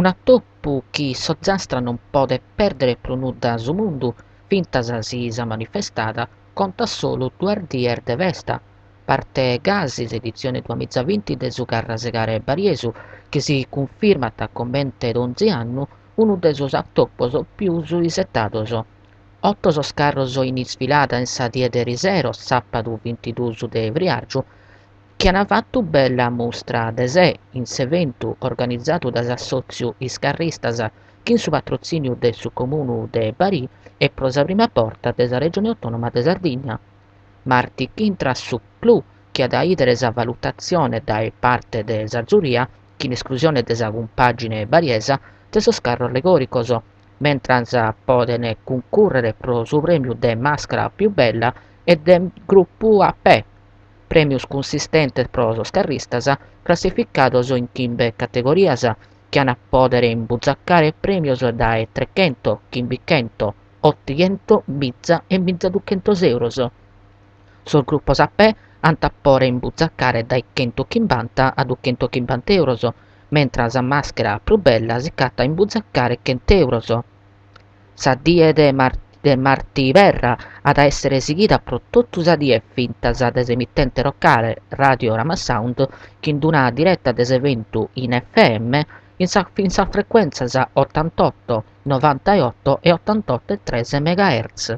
Un'atopu chi s'Ozastra non podet pèrdere pro nudda su mundu, fintzas si sa manifestada contat solu duas dies de festa. Parte gasi s'editzione duamizavinti de su Carrasegare Bariesu, chi si cunfirmat comente donzi annu unu de sos atopos pius isetados. Oto sos carros in isfilada in sa die de erisero, sàpadu bintiduos de friàrgiu, chi ant fatu bella mustra de sè in s'eventu organizadu dae s'assòtziu Is Carristas chin su patrotzìniu de su Comunu de Barì e pro sa prima borta de sa Regione Autònoma de Sardigna. Martis ch'intrat su clou chi at a ìdere sa valutatzione dae parte de sa zuria, chin esclusione de sa cumpàgine bariesa, de sos carros allegòricos, mentras podent cuncùrrere pro su prèmiu de màscara pius bella e de grupu a pè, prèmios cunsistentes pro sos carristas, classificados in chimbe categorias, chi ant a pòdere imbutzacare prèmios dae trechentos, chimbichentos, otighento, miza e mizaduchentos euros. Sos grupos a pè ant a pòdere imbutzacare dae chentochimbanta a duchentochimbanta euros, mentras sa màschera prus bella si ch'at a imbutzacare chent'euros. Sa die de de Martiperra at a èssere sighida pro totu sa die fintzas dae s'emitente locale Radio Ramasound chin d'una direta de s'eventu in FM in sa in sas frecuèntzias otantotto, novantaotto e otantotto e tres megahertz.